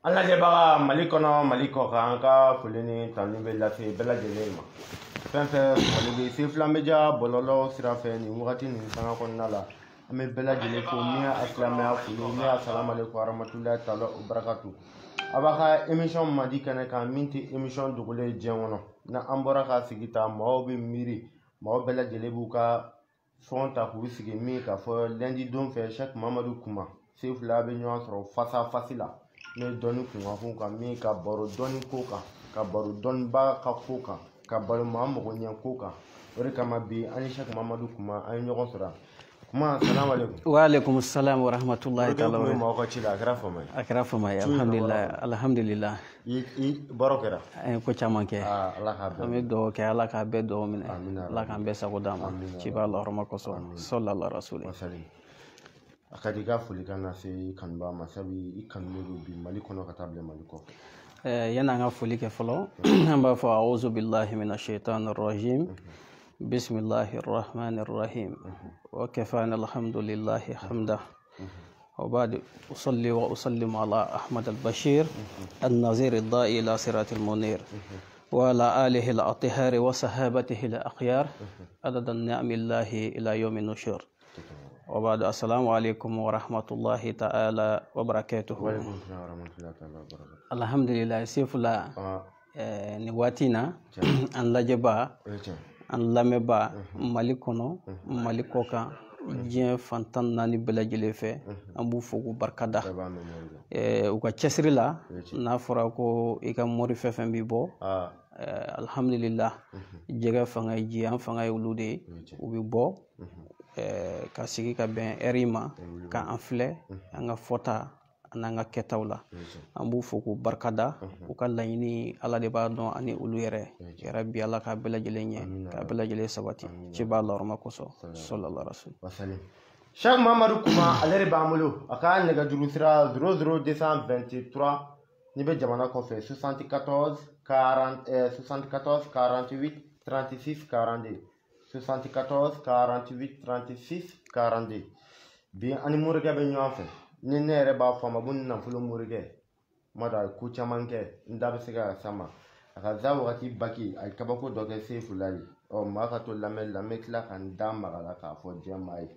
An lajɛbaga Mali kɔnɔ, Mali kɔ kan, an ka foli ni tanu bɛ lase bɛɛ lajɛlen ma. Fɛn fɛn Mali bɛ Sefula Media bɔlɔlɔ sira fɛ nin wagati nin sanga kɔnɔna la, an bɛ bɛɛ lajɛlen fo. Min y'a silamɛya foli, min y'a salamalekum warahmatulahi taala wa barakatu. A b'a ka émission mandi kɛnɛ kan, min tɛ émission dogolen ye diɲɛ kɔnɔ. N'an bɔra ka sigi ta, maaw bɛ miiri, maaw bɛɛ lajɛlen b'u ka fɛnw ta k'u sigi min k'a fɔ lundi don fɛ, Cheikh Mamadu Kuma Sefula bɛ ɲɔgɔn sɔrɔ face à face la, n'o ye dɔnni kunkanko kan, min ka baro dɔnni ko kan, ka baro dɔnniba ka ko kan, ka baro maa mago ɲɛ ko kan. O de kama bi an ni Cheikh Mamadu Kuma an ye ɲɔgɔn sɔrɔ yan. Kuma, salamu aleykum. Wa aleykum salam wa rahmatulahi taala. O maaw ka ci la, a kɛra fama ye. A kɛra fama ye, alhamdulilayi, alhamdulilayi. I baro kɛra. An ye ko caman kɛ. Ala k'a bɛɛ. An bɛ dugawu kɛ, Ala k'a bɛɛ dugawu minɛ. Ala k'an bɛɛ sago d'an ma. Ciba lahɔrɔma kosɔn. Sallallahu rasuli. A ka di i ka folikan lase i kanubaga ma, sabu i kanunen don bi Mali kɔnɔ ka taa bila Mali kɔfɛ. Yanni an ka foli kɛ fɔlɔ, an b'a fɔ a'udhu billahi minash shaitani rajim. Bismillahir rahmanir rahim. Wa kafana alhamdulillahi hamda. Wa ba'd, usalli wa usallimu ala Ahmad al-Bashir an-Nazir ad-da'i ila siratil munir. Wa ala alihi al-athhar wa sahabatihi al-akhyar adada ni'amillahi ila yawmin nushur. Wa ba'd, assalamu alaikum wa rahmatullahi ta'ala wa barakatuhu. Wa alaikum salam wa rahmatullahi ta'ala wa barakatuhu. Alhamdulillah, Sefula, nin waati in na, an lajɛba, an lamɛnba Mali kɔnɔ, Mali kɔ kan, diɲɛ fan 14 bɛɛ lajɛlen fɛ, an b'u fo k'u barikada u ka cɛsiri la. N'a fɔra ko i ka mori fɛn fɛn b'i bɔ, alhamdulillah, jɛgɛ fanga ye ji, an fanga ye olu de ye. U bɛ bɔ ka sigi ka bɛn ɛri ma, k'an filɛ an ka fɔta an'an ka kɛtaw la. An b'u fo k'u barikada. U ka laɲini, Ala de b'a dɔn ani olu yɛrɛ. Yarabi, Ala k'a bɛɛ lajɛlen ɲɛ, k'a bɛɛ lajɛlen sabati ciba lahɔrɔma kosɔn. Sallallahu rasul. Cheikh Mamadu Kuma, ale de b'an bolo. A ka nɛgɛjuru sira 00223, n'i bɛ jamana kɔfɛ, 74 40 74 48 36 42, 74 48 36 42. Bi an ni morikɛ bɛ ɲɔgɔn fɛ. Ni ne yɛrɛ b'a fɔ a ma ko nafolo morikɛ, ma dɔn a ye ko caman kɛ, n da bɛ se ka s'a ma. A ka za wagati baki, a ye kabako dɔ kɛ Sefula ye. Ɔ maa ka to lamɛnli la, n bɛ tila ka n da maga la k'a fɔ diɲɛ maa ye.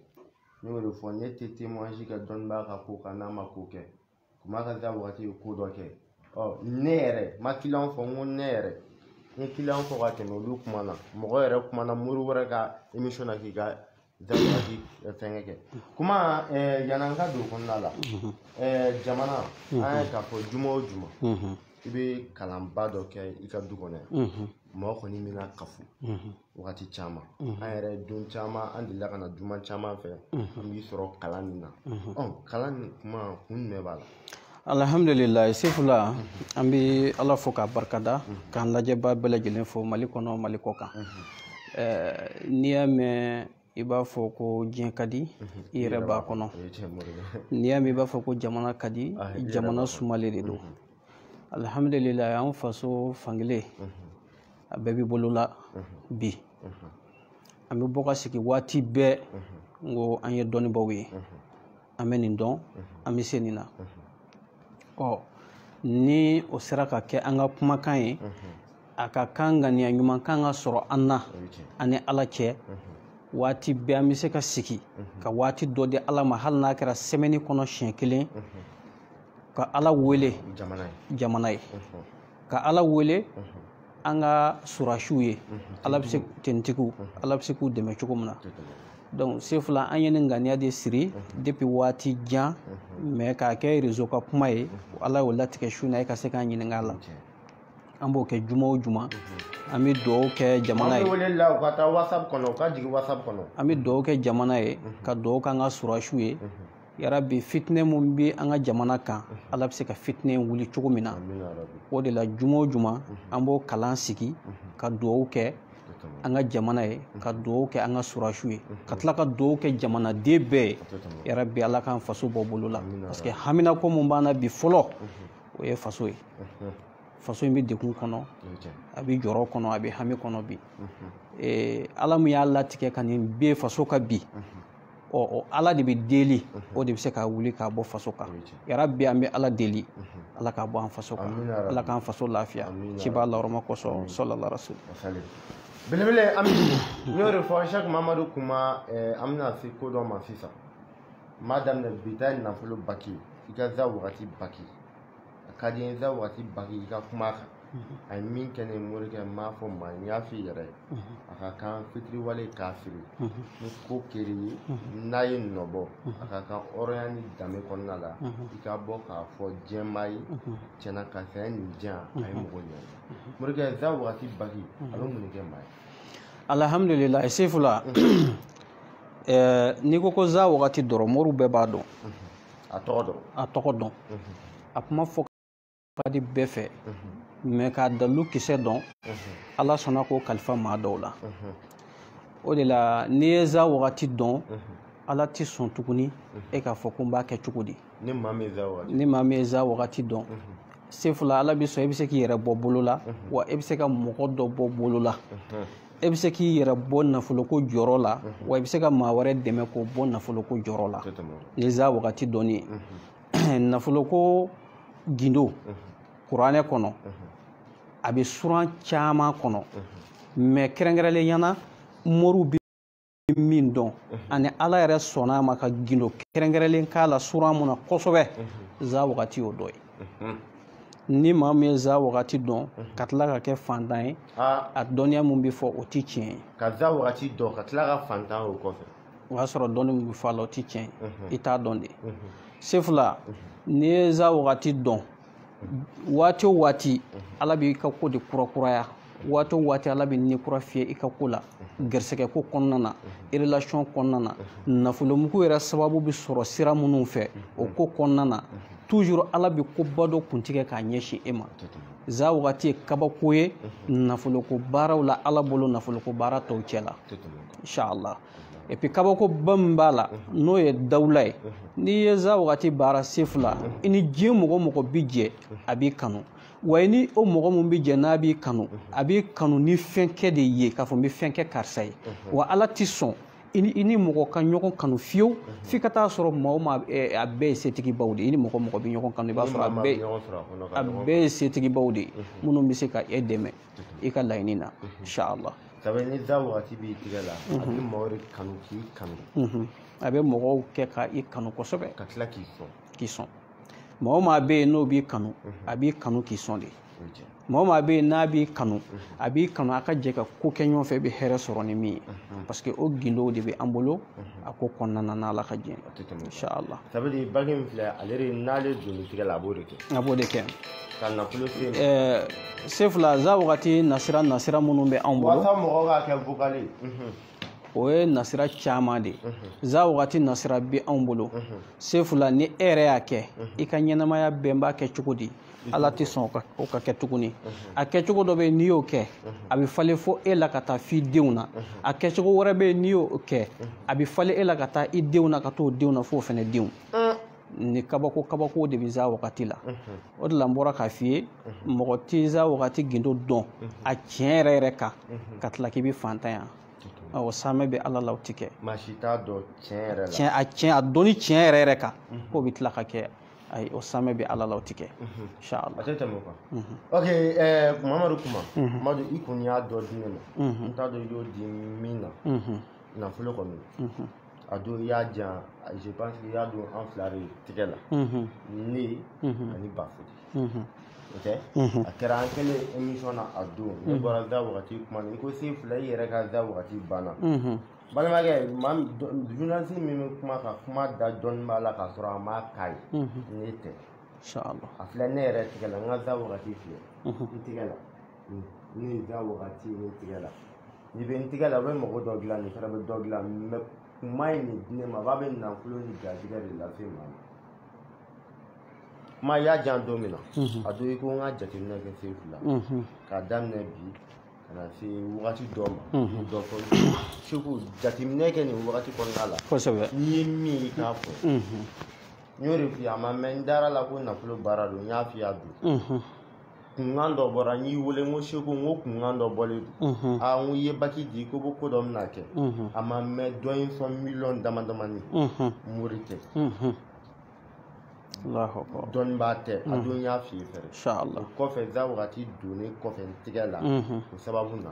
Ne y'o de fɔ, ne tɛ témoignage kɛ dɔnnibaa ka ko kan n'a ma ko kɛ. Kuma ka za wagati ye ko dɔ kɛ. Ɔ ne yɛrɛ ma client fɔ, n ko ne yɛrɛ n ye client fɔ ka tɛmɛ olu kuma na. Mɔgɔ yɛrɛ kumana mori wɛrɛ ka émission na k'i ka za wagati fɛnkɛ kɛ. Kuma, yan'an ka don kɔnɔna la, jamana an ye k'a fɔ juma o juma i bɛ kalanba dɔ kɛ i ka du kɔnɔ yan. Mɔgɔ kɔni bɛna kafu wagati caman, an yɛrɛ don caman, an delila ka na juma caman fɛ, an b'i sɔrɔ kalan nin na. Ɔ kalan nin kuma, kun jumɛn b'a la? Alhamdulillah, Sefula, an bɛ Ala fo k'a barikada, k'an lajɛba bɛɛ lajɛlen fo Mali kɔnɔ, Mali kɔ kan. N'i y'a mɛn i b'a fɔ ko diɲɛ ka di, i yɛrɛ b'a kɔnɔ. N'i y'a mɛn i b'a fɔ ko jamana ka di, jamana sumalen de don. Alhamdulillah, an faso fankelen a bɛɛ b'i bolo la bi. An bɛ bɔ ka sigi waati bɛɛ, n ko an ye dɔnnibaaw ye, an bɛ nin dɔn, an bɛ se nin na. Ɔ ni o sera ka kɛ an ka kumakan ye, a ka kan ŋaniya ɲuman kan ka sɔrɔ an na ani Ala cɛ. Waati bɛɛ an bɛ se ka sigi ka waati dɔ di Ala ma, hali n'a kɛra semaine kɔnɔ siɲɛ kelen, ka Ala wele jamana ye, ka Ala wele an ka surasiw ye, Ala bɛ se tentigiw, Ala bɛ se k'u dɛmɛ cogo min na. Donc Sefula, an ye nin ŋaniya de siri depuis waati jan, mais k'a kɛ réseau ka kuma ye, Ala y'o latigɛ su na, e ka se k'an ɲininka a la. An b'o kɛ juma o juma. An bɛ dugawu kɛ jamana ye. An bɛ wele la, u ka taa WhatsApp kɔnɔ, u ka jigin WhatsApp kɔnɔ. An bɛ dugawu kɛ jamana ye, ka dugawu k'an ka surasiw ye. Yarabi, fitinɛ mun bɛ an ka jamana kan, Ala bɛ se ka fitinɛ wuli cogo min na. O de la juma o juma an b'o kalan sigi ka dugawu kɛ an ka jamana ye, ka dugawu kɛ an ka surasiw ye, ka tila ka dugawu kɛ jamanaden bɛɛ ye. Yarabi, Ala k'an faso bɔ bolo la. Parce que haminako mun b'an na bi fɔlɔ, o ye faso ye. Faso in bɛ degun kɔnɔ, a bɛ jɔrɔ kɔnɔ, a bɛ hami kɔnɔ bi. Ala min y'a latigɛ ka nin bɛɛ faso ka bi, Ɔ Ala de bɛ deli, o de bɛ se ka wuli k'a bɔ faso kan. Yarabi, an bɛ Ala deli, Ala k'a bɔ an faso kan, Ala k'an faso lafiya, ciba lahɔrɔma kosɔn, sallallahu rasul. Belebele, an n y'o de fɔ Cheikh Mamadu Kuma, an bɛna se ko dɔ ma sisan. N b'a daminɛ bi ta ye nafolo baki, i ka za wagati baki. A ka di n ye za wagati baki i ka kuma kan. A ye min kɛ ne morikɛ, n m'a fɔ maa, n y'a f'i yɛrɛ ye. A ka kan fitiriwale k'a firi ni ko kɛr'i ye, n'a ye nɔ bɔ, a ka kan hɔrɔnya ni danbe kɔnɔna la, i ka bɔ k'a fɔ diɲɛmaa ye tiɲɛna karisa ye nin diyan, a ye mɔgɔ ɲɛ. Morikɛ, za wagati baki, a bɛ mun de kɛ maa ye? Alhamdulilayi, Sefula, n'i ko za wagati dɔrɔn, moriw bɛɛ b'a dɔn. A tɔgɔ dɔn. A tɔgɔ dɔn. A kuma fɔ ka di bɛɛ fɛ, mɛ k'a dalilu kisɛ dɔn, Ala sɔnna k'o kalifa maa dɔw la. O de la, n'i ye za wagati dɔn, Ala tɛ sɔn tuguni e k'a fɔ ko n b'a kɛ cogo di. Ni maa min ye za wagati. Ni maa min ye za wagati dɔn, Sefula, Ala bɛ sɔn, e bɛ se k'i yɛrɛ bɔ bolo la, wa e bɛ se ka mɔgɔ dɔ bɔ bolo la. E bɛ se k'i yɛrɛ bɔ nafoloko jɔyɔrɔ la, wa i bɛ se ka maa wɛrɛ dɛmɛ k'o bɔ nafoloko jɔyɔrɔ la. Ni za wagati dɔnni ye, nafoloko gindo kuranɛ kɔnɔ, a bɛ suran caman kɔnɔ, mɛ kɛrɛnkɛrɛnnenya la moriw bɛ min dɔn, ani Ala yɛrɛ sɔnna a ma ka gindo kɛrɛnkɛrɛnlen k'a la suran mun na kosɛbɛ, za wagati y'o dɔ ye. Ni maa min ye za wagati dɔn ka tila ka kɛ fantan ye, a dɔnniya mun bɛ fɔ, o ti tiɲɛ ye. Ka za wagati dɔn ka tila ka fantan o kɔfɛ, o y'a sɔrɔ dɔnni min bɛ fɔ a la, o ti tiɲɛ ye, i t'a dɔn de. Sefula, n'i ye za wagati dɔn, waati o waati Ala b'i ka ko de kurakuraya, waati o waati Ala bɛ ni kura fiyɛ i ka ko la, garisɛgɛ ko kɔnɔna na, relation kɔnɔna na, nafolomugu yɛrɛ sababu bɛ sɔrɔ sira minnu fɛ, o ko kɔnɔna na, toujours Ala bɛ koba dɔ kuntigɛ k'a ɲɛsin e ma. Za wagati ye kabako ye nafoloko baaraw la, Ala bolo nafoloko baara tɔw cɛ la, inshallah. Et puis kabakoba min b'a la, n'o ye dawula ye, n'i ye za wagati baara, Sefula, i ni diɲɛ mɔgɔ mɔgɔ bi jɛ, a b'i kanu. Wa i ni o mɔgɔ mun bi jɛ, n'a b'i kanu, a b'i kanu ni fɛn kɛ de ye, k'a fɔ n bɛ fɛn kɛ karisa ye. Wa Ala ti sɔn i ni mɔgɔ ka ɲɔgɔn kanu fiyewu f'i ka taa sɔrɔ maa o maa, a bɛɛ ye setigibaw de ye. I ni mɔgɔ mɔgɔ bɛ ɲɔgɔn kanu, i b'a sɔrɔ a bɛɛ ye setigibaw de ye, minnu bɛ se ka e dɛmɛ i ka laɲini na, inshallah. Sabu ni za wagati b'i tigɛ la, a bɛ mɔgɔw de kanu k'i kanu. A bɛ mɔgɔw kɛ ka i kanu kosɛbɛ. Ka tila k'i sɔn. K'i sɔn. Mɔgɔ o maa bɛ yen n'o b'i kanu, a b'i kanu k'i sɔn de. Mɔgɔ o maa bɛ yen n'a b'i kanu, a b'i kanu a ka jɛ ka ko kɛ ɲɔgɔn fɛ, i bɛ hɛrɛ sɔrɔ ni min ye. Parce que o gindow de bɛ an bolo a ko kɔnɔna na, n'Ala ka diɲɛ. Inshallah. Ça veut dire bague min filɛ, ale de n'ale donn'i tigɛ la, a b'o de kɛ. A b'o de kɛ. Ka nafolo se. Sefula, za wagati nasira minnu bɛ anw bolo. Walasa mɔgɔw k'a kɛ vocal ye. O ye nasira caman de ye. Za wagati nasira bɛ anw bolo. Sefula, ni e yɛrɛ y'a kɛ, i ka ɲɛnamaya bɛɛ b'a kɛ cogo di? Ala tɛ sɔn o ka kɛ tuguni. A kɛcogo dɔ bɛ yen, n'i y'o kɛ, a bɛ falen fo e la ka taa f'i denw na. A kɛcogo wɛrɛ bɛ yen, n'i y'o kɛ, a bɛ falen e la ka taa i denw na, ka t'o denw na f'o fɛnɛ denw. Ni kabako kabako de bɛ za wagati la. O de la n bɔra k'a f'i ye, mɔgɔ tɛ za wagati gindo dɔn a tiɲɛ yɛrɛ yɛrɛ kan ka tila k'i bɛ fantan yan. O samɛ bɛ Ala la, o ti kɛ. Maa si t'a dɔn tiɲɛ yɛrɛ la. A tiɲɛ, a dɔnni tiɲɛ yɛrɛ yɛrɛ kan, k'o bɛ tila ka kɛ, ayi, o samɛ bɛ Ala la, o ti kɛ. Inshallah. A tɛ tɛmɛ o kan. Ok, Mamadu Kuma, Mamadu, i kun y'a dɔ di ne ma. N t'a dɔn i y'o di min na. Nafolo kɔni. A don i y'a diyan, je pense que i y'a don an fila de tigɛ la. Ne ani Bafodi. O tɛ? A kɛra an kɛlen émission na a don. Ne bɔra za wagati kuma na, i ko Sefula, i yɛrɛ ka za wagati banna. Balimakɛ, maa journaliste min bɛ kuma ka kuma da dɔnni b'a la k'a sɔrɔ a ma k'a ye, ne tɛ. Inshallah. A filɛ ne yɛrɛ tigɛ la, n ka za wagati filɛ. N tigɛ la. Ne ye za wagati ne tigɛ la. N'i bɛ n tigɛ la, u bɛ mɔgɔ dɔ dilan, nin fana bɛ dɔ dilan, mɛ kuma ye nin di ne ma, a b'a bɛ nafolo ni garijɛgɛ de lase maa ma. Kuma y'a jan don min na, a don i ko n ka jateminɛ kɛ Sefula. K'a daminɛ bi ka na se wagati dɔ ma, dɔ fɔ Seku, jateminɛ kɛ nin wagati kɔnɔna la. Kosɛbɛ. N'i ye min ye i k'a fɔ. N y'o de f'i ye, a ma mɛn n dara la ko nafolo baara don, n y'a f'i ye a don. Kunkan dɔ bɔra n y'i wele n ko Seku n ko kunkan dɔ bɔlen don aa n ko i ye baki di ko ko dɔ bɛna kɛ a ma mɛn dɔ ye sɔn miliyɔn dama damani mori tɛ dɔnnibaa tɛ a don y'a f'i ye fɛrɛ inshallah o kɔfɛ za wagati donnen kɔfɛ n tigɛ la o sababu na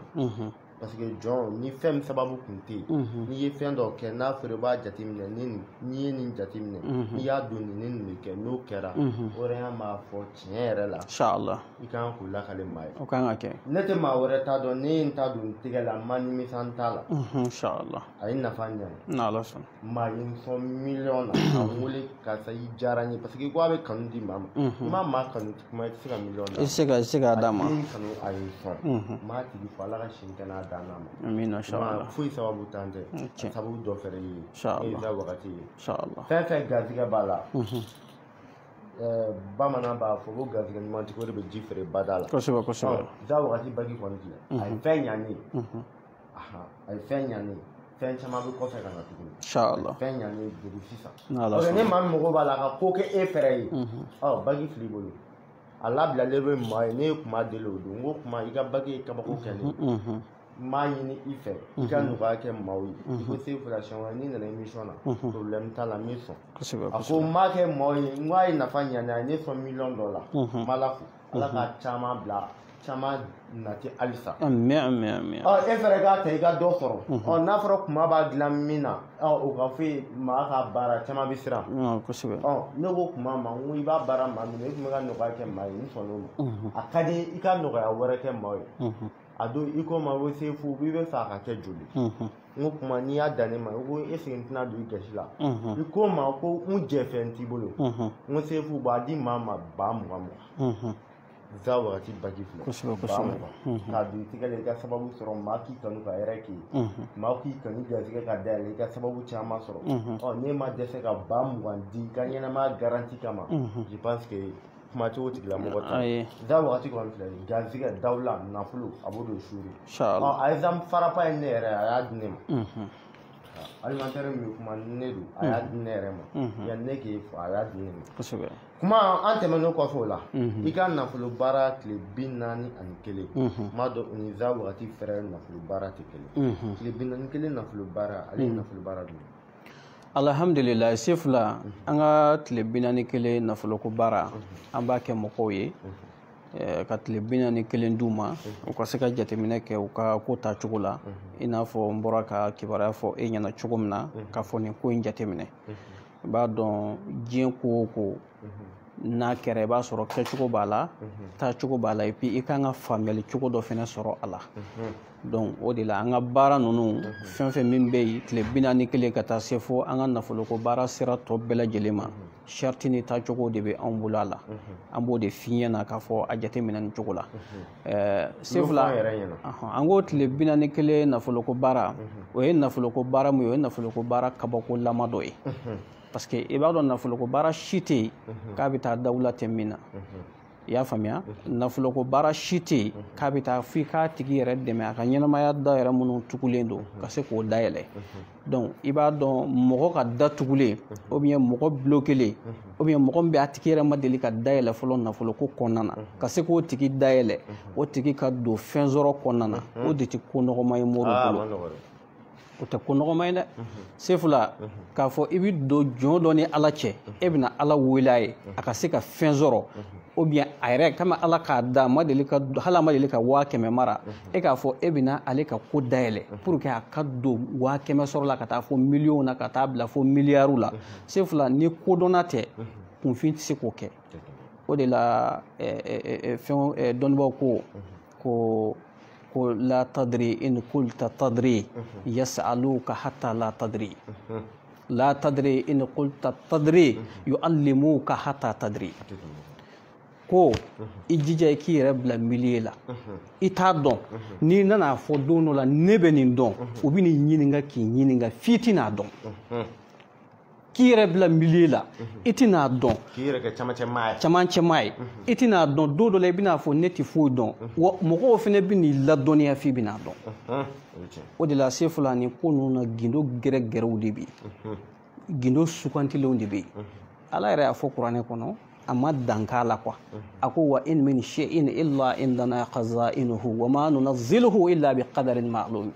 parce que jɔn ni fɛn min sababu kun tɛ yen n'i ye fɛn dɔ kɛ n'a fɔra i b'a jateminɛ n'i ye nin jateminɛ n'i y'a don nin nin bɛ kɛ n'o kɛra hɔrɔnya b'a fɔ tiɲɛ yɛrɛ la inshallah i kan k'o lakale maa ye o kan ka kɛ ne tɛ maa wɛrɛ t'a dɔn ne ye n ta don n tɛgɛ la n ma nimisa n ta la inshallah a ye nafa ɲɛ n'Ala sɔnna maa ye n sɔn miliyɔn na a n wele karisa i diyara n ye parce que ko a bɛ kanu di maa ma i ma maa kanu kuma i tɛ se ka miliyɔn d'a ma i tɛ se k'a d'a ma a ye n kanu a ye n sɔn n m'a tigi fɔ Ala ka sini kɛnɛya d'an n'a ma amiina inshallah foyi sababu t'an tɛ a sababu dɔ fɛrɛ ye inshallah ne ye za wagati ye inshallah fɛn fɛn garijɛgɛ b'a la bamanan b'a fɔ ko garijɛgɛ ɲumantigi o de bɛ ji feere bada la kosɛbɛ kosɛbɛ za wagati baki kɔni filɛ a ye fɛn ɲa ne ye a ye fɛn ɲa ne ye fɛn caman bɛ kɔfɛ ka na tuguni inshallah fɛn ɲa ne ye dugu sisan n'Ala parce que sɔnna ni maa min mago b'a la a ka ko kɛ e fɛrɛ ye ɔ baki filɛ i bolo a labilalen bɛ maa ye ne ye kuma deli o don n ko kuma i ka baki ye kabako kɛ ne ye n b'a ɲini i fɛ i ka nɔgɔya kɛ maaw ye i ko se fila siɲɛ wɛrɛ n'i nana émission na problème t'a la n bɛ sɔn kosɛbɛ a ko n b'a kɛ maaw ye n ko a ye nafa ɲa ne ye a ye ne sɔn miliyɔn dɔ la n b'Ala fo Ala ka caman bila caman nati halisa ami ami ami ɔ e fɛnɛ k'a ta i ka dɔ sɔrɔ ɔ n'a fɔra kuma b'a dilan min na ɔ o ka fɔ ye maa ka baara caman bɛ siran kosɛbɛ ɔ ne ko kuma ma n ko i b'a baara maa min na i tun bɛ ka nɔgɔya kɛ maa ye n sɔnn'o ma a ka di i ka nɔgɔya wɛrɛ kɛ maa ye a don i ko ma ko Sefu i bɛ fɛ a ka kɛ joli n ko kuma n'i y'a dan ne ma i ko est ce que n tɛna don i gasi la i ko ma ko n jɛfɛn t'i bolo n ko Sefu b'a di maa ma 20,000 20 za wagati baki filɛ kosɛbɛ kosɛbɛ k'a don i tɛgɛ la i ka sababu sɔrɔ maa k'i kanu ka hɛrɛ k'i ye maa k'i kanu garisɛgɛ ka dayɛlɛ i ka sababu caman sɔrɔ ɔ n'e ma dɛsɛ ka 20,000 di i ka ɲɛnamaya garanti kama je pense que kuma t'o tigilamɔgɔ ta za wagati kɔni filɛ nin garisɛgɛ dawula nafolo a b'o don suuru inshallah ɔ a ye zan farapa ye ne yɛrɛ a y'a di ne ma alimentaire min bɛ kuma ne don a y'a di ne yɛrɛ ma yan ne k'e fɔ a y'a di ne ma kosɛbɛ kuma an tɛmɛnen kɔfɛ o la i ka nafolo baara tile 41 n b'a dɔn o ni za wagati fɛrɛ nafolo baara tɛ kelen tile 41 nafolo baara ale ye nafolo baara jumɛn? Alhamdulillah Sefula an ka tile 41 nafoloko baara an b'a kɛ mɔgɔw ye ka tile 41 d'u ma u ka se ka jateminɛ kɛ u ka ko ta cogo la i n'a fɔ n bɔra ka kibaruya fɔ e ɲɛna cogo min na k'a fɔ nin ko in jateminɛ i b'a dɔn diɲɛ ko o ko n'a kɛra i b'a sɔrɔ kɛcogo b'a la taacogo b'a la et puis i kan ka faamuyali cogo dɔ fɛnɛ sɔrɔ a la donc o de la an ka baara ninnu fɛn fɛn min bɛ yen tile 41 ka taa se fo an ka nafoloko baara sira tɔ bɛɛ lajɛlen ma sariti ni taacogo de bɛ anw bolo a la an b'o de f'i ɲɛna k'a fɔ a jateminɛ nin cogo la Sefula an ko tile 41 nafoloko baara o ye nafoloko baara mun ye o ye nafoloko baara kabakolama dɔ ye parce que i b'a dɔn nafoloko baara si tɛ yen k'a bɛ taa dawula tɛ min na i y'a faamuya nafoloko baara si tɛ yen k'a bɛ taa f'i k'a tigi yɛrɛ dɛmɛ a ka ɲɛnamaya da yɛrɛ minnu tugulen don ka se k'o dayɛlɛ donc i b'a dɔn mɔgɔ ka da tugulen ou bien mɔgɔ bloquelen ou bien mɔgɔ min bɛ a tigi yɛrɛ ma deli ka dayɛlɛ fɔlɔ nafoloko kɔnɔna na ka se k'o tigi dayɛlɛ o tigi ka don fɛn sɔrɔ kɔnɔna na o de tɛ ko nɔgɔman ye moriw bolo o tɛ ko nɔgɔman ye dɛ Sefula k'a fɔ i bɛ don jɔn dɔ ni Ala cɛ e bɛna Ala wele a ye a ka se ka fɛn sɔrɔ ou bien a yɛrɛ kama Ala k'a da a ma deli ka hali a ma deli ka 100,000 mara e k'a fɔ e bɛna ale ka ko dayɛlɛ pour que a ka don 100,000 sɔrɔ la ka taa fo miliyɔn na ka taa bila fo miliyariw la Sefula ni kodɔnna tɛ kunfin tɛ se k'o kɛ o de la fɛn dɔnnibaaw ko ko la tadri in qulta tadri yas'aluka hatta la tadri la tadri in qulta tadri yu'allimuka hatta tadri ko i jija i k'i yɛrɛ bila milieu la i t'a dɔn n'i nana fɔ don dɔ la ne bɛ nin dɔn u bɛ n'i ɲininka k'i ɲininka f'i tɛn'a dɔn k'i yɛrɛ bila milieu la i tɛn'a dɔn k'i yɛrɛ kɛ camancɛ maa ye i tɛn'a dɔn don dɔ la i bɛn'a fɔ ne tɛ foyi dɔn wa mɔgɔw fana bɛ n'i ladɔnniya f'i bɛn'a dɔn o de la Sefula nin ko ninnu na gindo gɛrɛgɛrɛw de bɛ yen gindo sugantilenw de bɛ yen Ala yɛrɛ y'a fɔ kuranɛ kɔnɔ a ma dan k'a la quoi. A ko wa in min shay'in illa indana khaza'inuhu wa ma nunazziluhu illa bi qadarin ma'lum.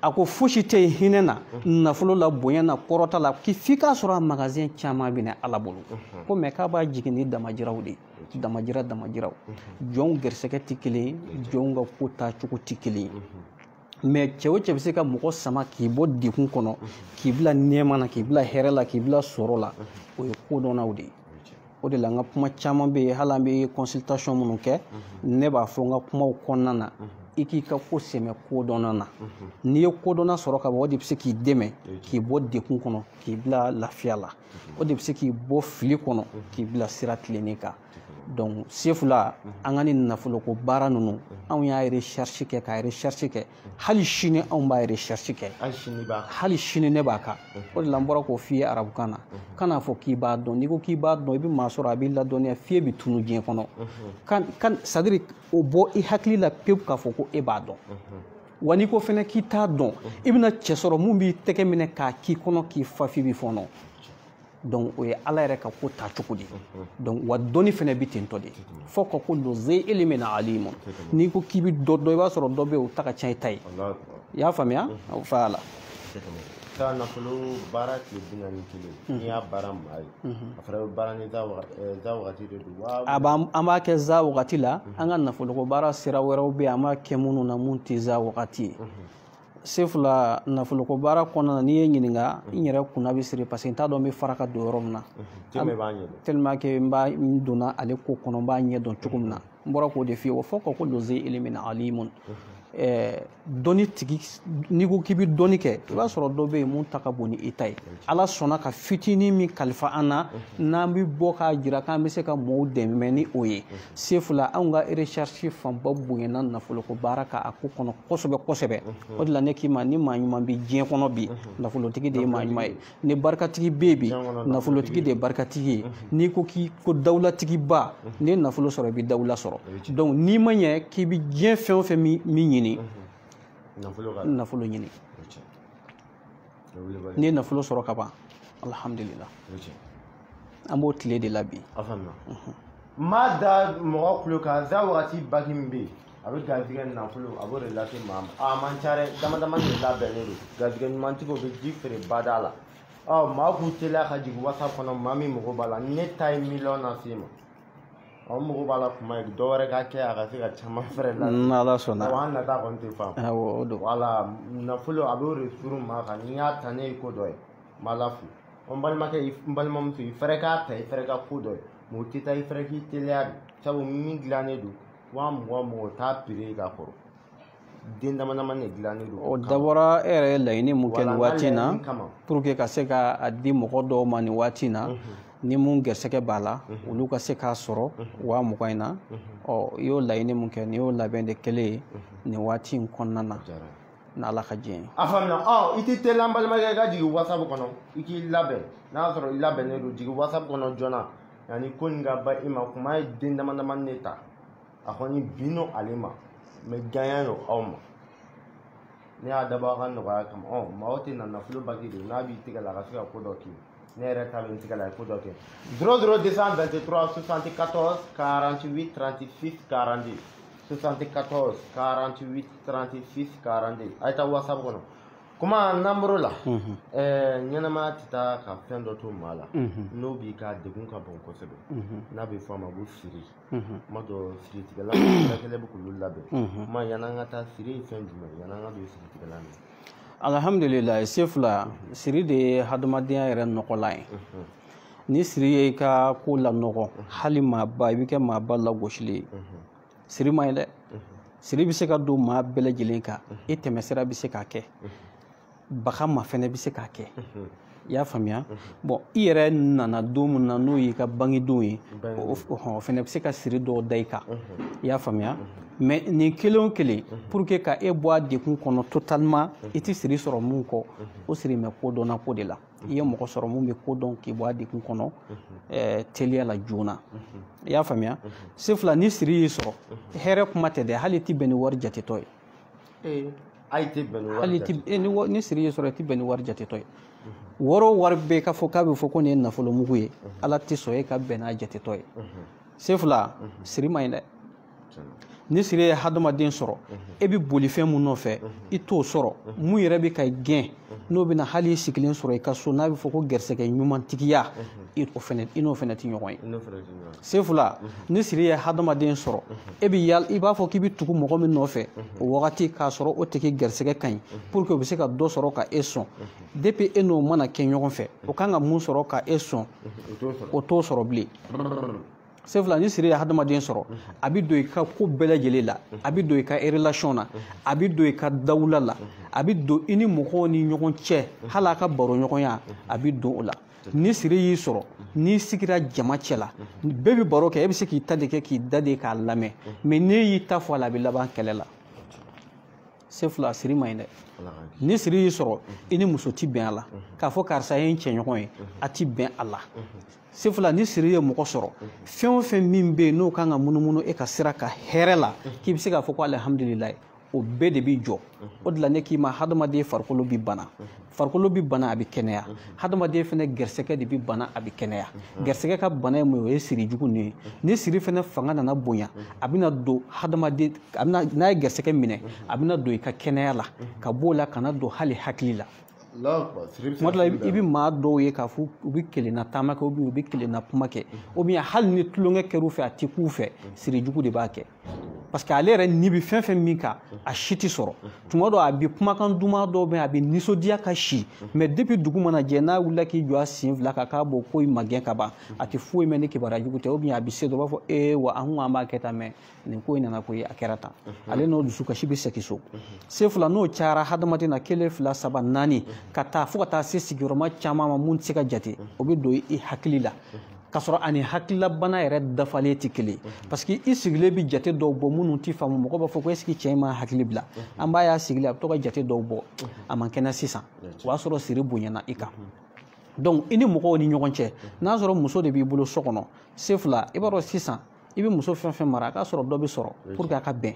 A ko fosi tɛ yen hinɛ na, nafolo la, bonya na, kɔrɔta la, k'i f'i k'a sɔrɔ a magasin caman bɛ na Ala bolo. Ko mɛ k'a b'a jigin ni damajiraw de ye, damajira damajiraw. Jɔnw gɛrisigɛ tɛ kelen ye, jɔnw ka ko taacogo tɛ kelen ye. Mais cɛ o cɛ bɛ se ka mɔgɔ sama k'i bɔ degun kɔnɔ, k'i bila nɛɛma na, k'i bila hɛrɛ la, k'i bila sɔrɔ la, o ye kodɔnnaw de ye. O de la n ka kuma caman bɛ yen, hali an bɛ consultation minnu kɛ, ne b'a fɔ n ka kumaw kɔnɔna na, i k'i ka ko sɛmɛ kodɔnna na. N'i ye kodɔnna sɔrɔ ka ban, o de bɛ se k'i dɛmɛ k'i bɔ degun kɔnɔ, k'i bila lafiya la. O de bɛ se k'i bɔ fili kɔnɔ, k'i bila sira tilennen kan. Donc Sefula, an ka nin nafoloko baara ninnu, anw y'a recherche kɛ k'a recherche kɛ, hali sini anw b'a recherche kɛ, hali sini ne b'a kan. O de la n bɔra k'o f'i ye arabukan na, kan'a fɔ k'i b'a dɔn. N'i ko k'i b'a dɔn, i bɛ maa sɔrɔ a b'i ladɔnniya f'e bɛ tunu diɲɛ kɔnɔ. Kan c'est à dire o bɔ i hakili la pewu k'a fɔ ko e b'a dɔn. Wa n'i ko fɛnɛ k'i t'a dɔn, i bɛna cɛ sɔrɔ mun b'i tɛgɛ minɛ k'a k'i kɔnɔ k'i fa f'i bɛ fɔɔnɔ. Donc o ye Ala yɛrɛ ka ko ta cogo di. Donc wa dɔnni fɛnɛ bɛ ten tɔ de. Fo ka ko zi ilmin alimun. N'i ko k'i bɛ dɔ dɔn, i b'a sɔrɔ dɔ bɛ yen o ta ka ca i ta ye. I y'a faamuya? Voilà. Taa nafolo baara tile 41, n'i y'a baara maa ye, a fana bɛ baara ni za wagati de don wa? An b'a kɛ za wagati la. An ka nafoloko baara sira wɛrɛw bɛ yen, an b'a kɛ minnu na mun tɛ za wagati ye. Sefula, nafoloko baara kɔnɔna na, n'i ye ɲininka, n yɛrɛ kunna bɛ siri parce que n t'a dɔn n bɛ fara ka don yɔrɔ min na. Tellement que n b'a n donna ale ko kɔnɔ, n b'a ɲɛ dɔn cogo min na, n bɔra k'o de f'i ye. O fɔ ko zi ilmin alimun. Dɔnni tigi, n'i ko k'i bɛ dɔnni kɛ, i b'a sɔrɔ dɔ bɛ yen mun ta ka bon ni i ta ye. Ala sɔnna ka fitinin min kalifa an na, n'an bɛ bɔ k'a jira k'an bɛ se ka mɔgɔw dɛmɛ ni o ye. Sefula, anw ka recherche fanba bonyana nafoloko baara kan a ko kɔnɔ kosɛbɛ kosɛbɛ. O de la ne k'i ma, ni maa ɲuman bɛ diɲɛ kɔnɔ bi, nafolotigi de ye maa ɲuman ye. Ni barikatigi bɛ yen bi, nafolotigi de ye barikatigi ye. N'i ko k'i ko dawulatigiba, n'i ye nafolo sɔrɔ, i bɛ dawula sɔrɔ. Donc n'i ma ɲɛ k'i bɛ diɲɛ fɛn o fɛn min ɲini, nafolo ɲini. N'i ye nafolo sɔrɔ ka ban, alhamdulillah, an b'o tile de la bi. N b'a da mɔgɔ kulo kan, za wagati baki min bɛ yen, a bɛ garijɛgɛ nafolo, a b'o de lase maa ma. A man ca dɛ, dama dama de labɛnnen don. Garijɛgɛ ɲumantigiw bɛ ji feere bada la. Ɔ maa k'u teliya ka jigin WhatsApp kɔnɔ, maa min mago b'a la, ne ta ye miliyɔn na se ma. Ɔ n mago b'a la kuma ye, dɔ wɛrɛ ka kɛ a ka se ka caman fɛrɛ la. N'Ala sɔnna. Wa an nata kɔni tɛ faamu. Awɔ, o don. Wala nafolo a b'o de suru maa kan, n'i y'a ta ne ye ko dɔ ye, n b'a la fo. N balimakɛ, n balimamuso, i fɛrɛ k'a ta, i fɛrɛ ka ko dɔ ye. Mais o tɛ taa, i fɛrɛ k'i teliya de. Sabu min dilannen don, 20,000 o t'a pire ka kɔrɔ. Den dama dama de dilannen don. O dabɔra e yɛrɛ ye laɲini mun kɛ nin waati in na, pour que ka se ka a di mɔgɔ dɔw ma nin waati in na, ni mun gɛrɛsɛgɛ b'a la, olu ka se k'a sɔrɔ 20,000 in na. Ɔ i y'o laɲini mun kɛ, nin y'o labɛn de kɛlen ye nin waati in kɔnɔna na, n'Ala ka diɲɛ ye. A faamuya. Ɔ i tɛ teliya n balimakɛ, i ka jigin WhatsApp kɔnɔ, i k'i labɛn. N'a y'a sɔrɔ i labɛnnen don, jigin WhatsApp kɔnɔ joona. Yanni ko nin ka ban i ma, kuma ye den dama dama ne ta. A kɔni bin don ale ma, mais ganya don aw ma. Ne y'a dabɔ aw ka nɔgɔya kama. Ɔ maaw tɛ na nafolo baki de, n'a b'i tɛgɛ la a ka se ka ko dɔ k'i ye. Ne yɛrɛ ta bɛ n tɛgɛ la, a ye ko dɔ kɛ. 00 223 74 48 36 42, 74 48 36 42. A ye taa WhatsApp kɔnɔ. Kuma n'an bɔr'o la, ɲɛnamaya tɛ taa ka fɛn dɔ to maa la, n'o b'i ka degun ka bon kosɛbɛ, n'a bɛ fɔ a ma ko siri. Kuma dɔ siritigɛla furakɛli bɛ k'olu labɛn. Kuma yan'an ka taa, siri ye fɛn jumɛn ye? Yan'an ka don siritigɛla min. Alhamdulillah, Sefula, siri de ye hadamadenya yɛrɛ nɔgɔlan ye. Ni siri ye i ka ko lanɔgɔ, hali maaba, i bɛ kɛ maaba lagosili ye. Siri man ɲi dɛ. Siri bɛ se ka don maa bɛɛ lajɛlen kan, i tɛmɛsira bɛ se k'a kɛ, baga ma fɛnɛ bɛ se k'a kɛ. I y'a faamuya? Bon, i yɛrɛ nana don min na n'o y'i ka bangedon ye, o fɛnɛ bɛ se ka siri dɔw da i kan. I y'a faamuya? Mais nin kelen o kelen, pour que ka e bɔ a degun kɔnɔ totalement, i tɛ siri sɔrɔ mun kɔ, o siri mɛ ko dɔnna ko de la. I ye mɔgɔ sɔrɔ mun bɛ ko dɔn k'i bɔ a degun kɔnɔ teliya la joona. I y'a faamuya? Sefula, ni siri y'i sɔrɔ, hɛrɛ kuma tɛ dɛ, hali i tɛ bɛn ni wari jatetɔ ye. Hali tɛ bɛn ni wari jate. Ni siri y'i sɔrɔ, i tɛ bɛn ni wari jatetɔ ye. Wari o wari bɛ k'a fɔ k'a bɛ fɔ ko nin ye nafolo mugu ye, Ala tɛ sɔn e ka bɛn n'a jatetɔ ye. Sefula, siri man ɲi dɛ. Ni siri ye hadamaden sɔrɔ, e bɛ boli fɛn mun nɔfɛ, i t'o sɔrɔ. Mun yɛrɛ bɛ ka gɛn, n'o bɛna hali i sigilen sɔrɔ i ka so, n'a bɛ fɔ ko gɛrisigɛ ɲumantigiya, i n'o fɛnɛ tɛ ɲɔgɔn ye. Sefula, ni siri ye hadamaden sɔrɔ, e bɛ yala, i b'a fɔ k'i bɛ tugu mɔgɔ min nɔfɛ o wagati k'a sɔrɔ o tigi gɛrisigɛ ka ɲi, pour que o bɛ se ka dɔ sɔrɔ ka e sɔn. Depuis e n'o mana kɛ ɲɔgɔn fɛ, o kan ka mun sɔrɔ ka e sɔn, o t'o sɔrɔ bilen. Sefula, ni siri ye hadamaden sɔrɔ, a bɛ don i ka ko bɛɛ lajɛlen la, a bɛ don i ka relation na, a bɛ don i ka dawula la, a bɛ don i ni mɔgɔw ni ɲɔgɔn cɛ, hali a ka baroɲɔgɔnya, a bɛ don o la. Ni siri y'i sɔrɔ, n'i sigira jama cɛ la, bɛɛ bɛ baro kɛ, e bɛ se k'i ta de kɛ k'i da de k'a lamɛn, mais n'e y'i ta fɔ a la, a bɛ laban kɛlɛ la. Sefula, siri man ɲi dɛ. Ni siri y'i sɔrɔ, i ni muso ti bɛn a la, k'a fɔ karisa ye n cɛɲɔgɔn ye, a ti bɛn a la. Sefula, ni siri ye mɔgɔ sɔrɔ, fɛn o fɛn min bɛ yen n'o kan ka munumunu e ka sira ka hɛrɛ la, k'i bɛ se k'a fɔ ko alihamudulilayi, o bɛɛ de b'i jɔ. O de la ne k'i ma, hadamaden farikolo bi bana, farikolo bi bana, a bɛ kɛnɛya. Hadamaden fɛnɛ gɛrisigɛ de bi bana, a bɛ kɛnɛya. Gɛrisigɛ ka bana ye mun ye? O ye siri jugu nin ye. Ni siri fɛnɛ fanga nana bonya, a bɛna don hadamaden, a bɛna, n'a ye gɛrisigɛ minɛ, a bɛna don i ka kɛnɛya la, ka b'o la ka na don hali hakili la. Tuma dɔ la i bɛ maa dɔw ye k'a fɔ u bɛ kelenna taama kɛ, u bɛ kelenna kuma kɛ, ou bien hali ni tulonkɛ kɛr'u fɛ, a tɛ k'u fɛ, siri jugu de b'a kɛ. Parce que ale yɛrɛ ni bɛ fɛn fɛn min kan, a si tɛ sɔrɔ. Tuma dɔ a bɛ kumakan duman dɔw bɛ yen, a bɛ nisɔndiya ka si, mais depuis dugu mana jɛ, n'a wulila k'i jɔ a sen fila kan k'a b'o ko in magɛn ka ban, a tɛ foyi mɛn ni kibaruya jugu tɛ, ou bien a bɛ se dɔ b'a fɔ ee wa an kun an b'a kɛ tan, mais nin ko in nana koyi, a kɛra tan. Ale n'o dusukasi bɛ segin so. Sefula, n'o cayara hadamaden na, 1, 2, 3, 4, ka taa fo ka taa se sigiyɔrɔma caman ma mun tɛ se ka jate, o bɛ don i hakili la. K'a sɔrɔ ani hakililabana yɛrɛ dafalen tɛ kelen, parce que i sigilen bɛ jate dɔw bɔ minnu tɛ faamu. Mɔgɔ b'a fɔ ko est-ce que cɛ in ma hakili bila, an b'a y'a sigilen a bɛ to ka jate dɔw bɔ, a man kɛnɛ sisan, o b'a sɔrɔ siri bonyana i kan. Donc i ni mɔgɔw ni ɲɔgɔn cɛ, n'a sɔrɔ muso de b'i bolo so kɔnɔ, Sefula, i b'a dɔn sisan i bɛ muso fɛn fɛn mara, a k'a sɔrɔ dɔ bɛ sɔrɔ pour que a ka bɛn.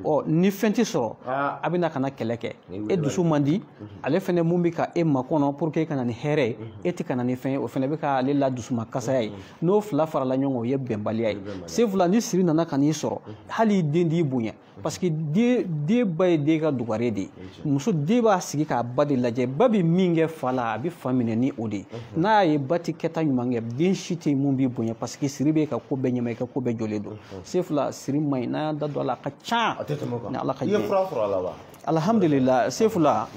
Ɔ ni fɛn tɛ sɔrɔ, a bɛ na ka na kɛlɛ kɛ, e dusu man di, ale fɛnɛ mun bɛ ka e makɔnɔ pour que e ka na ni hɛrɛ ye, e tɛ ka na ni fɛn ye, o fɛnɛ bɛ k'ale la dusuma kasaya ye. N'o fila farala ɲɔgɔn kan, o ye bɛnbaliya ye. Sefula, ni siri nana ka n'i sɔrɔ, hali i den t'i bonya, parce que den ba ye den ka dugare de ye. Muso den b'a sigi k'a ba de lajɛ, ba bɛ min kɛ fa la, a bɛ fa minɛ ni o de ye. N'a y'a ye ba tɛ kɛta ɲuman kɛ, den si tɛ yen mun b'i bonya, parce que siri b'e ka ko bɛɛ ɲɛma, i ka ko bɛɛ jɔlen don. Sefula, siri man ɲi, n'an y'an da don a la, a ka ca. Ni Ala ka jɛ. I ye fura sɔrɔ a la wa? Alhamdulillah, Sefula,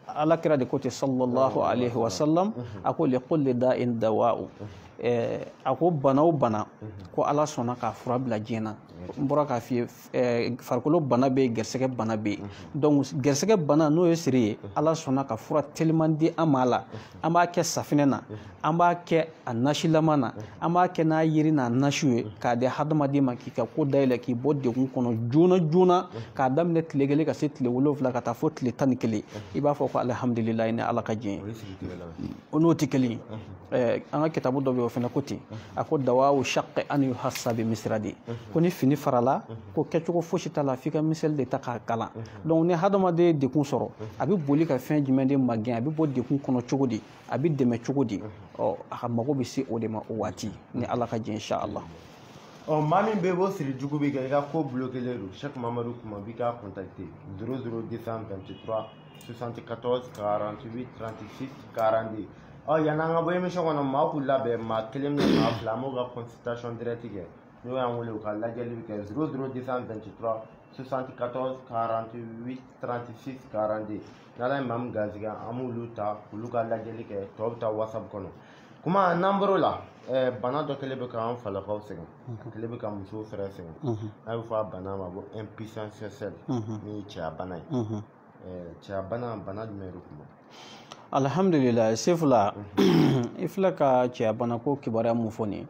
Ala kira de ko ten, sallallahu alaihi wa sallam, a ko li kulli da'in dawa'u. A ko bana o bana, ko Ala sɔnna k'a fura bila diɲɛ na. N bɔra k'a f'i ye, farikolo bana bɛ yen, gɛrisigɛ bana bɛ yen. Donc gɛrisigɛ bana n'o ye siri ye, Ala sɔnna ka fura teliman di an ma a la. An b'a kɛ safinɛ na, an b'a kɛ a nasilama na, an b'a kɛ n'a yiri n'a nasiw ye, k'a di hadamaden ma k'i ka ko dayɛlɛ, k'i bɔ degun kɔnɔ joona joona, k'a daminɛ tile 1 ka se tile 7 ka taa fo tile 11. I b'a fɔ ko alihamudulilayi, ni Ala ka diɲɛ ye. O n'o tɛ kelen ye. An ka kitabu dɔ bɛ yen, o fana ko ten, a ko dawawu shaqqi an yuhassa bi misradi, ko ni fini farala, ko kɛcogo fosi t'a la f'i ka miseli de ta k'a kalan. Donc ni hadamaden ye degun sɔrɔ, a bɛ boli ka fɛn jumɛn de magɛn, a bɛ bɔ degun kɔnɔ cogo di, a bɛ dɛmɛ cogo di, ɔ a ka mago bɛ se o de ma o waati, ni Ala ka jɛ, inshallah. Ɔ maa min bɛ bɔ siri jugu bɛ kɛ, i ka ko bloqué don, Cheikh Mamadou Kouma b'i ka contacter 00 223 74 48 36 42. Ɔ yan'an ka bɔ émission kɔnɔ, maa k'u labɛn, maa 1 ni maa 2, an b'o ka consultation direct kɛ. N'o y'an wele, u ka lajɛli bɛ kɛ 00 223 74 48 36 42. N'Ala ye maa min garisɛgɛ, an b'olu ta k'olu ka lajɛli kɛ, tɔw bɛ taa WhatsApp kɔnɔ. Kuma n'an bɔr'o la, bana dɔ kɛlen bɛ k'an falakaw sɛgɛn, a kɛlen bɛ ka musow fɛrɛ sɛgɛn. N'a bɛ fɔ a bana ma ko impuissance sexuelle, min ye cɛya bana ye. Cɛya bana, bana jumɛn de kun bɛ? Alhamdulillah, Sefula, i filɛ ka cɛya bana ko kibaruya mun fɔ nin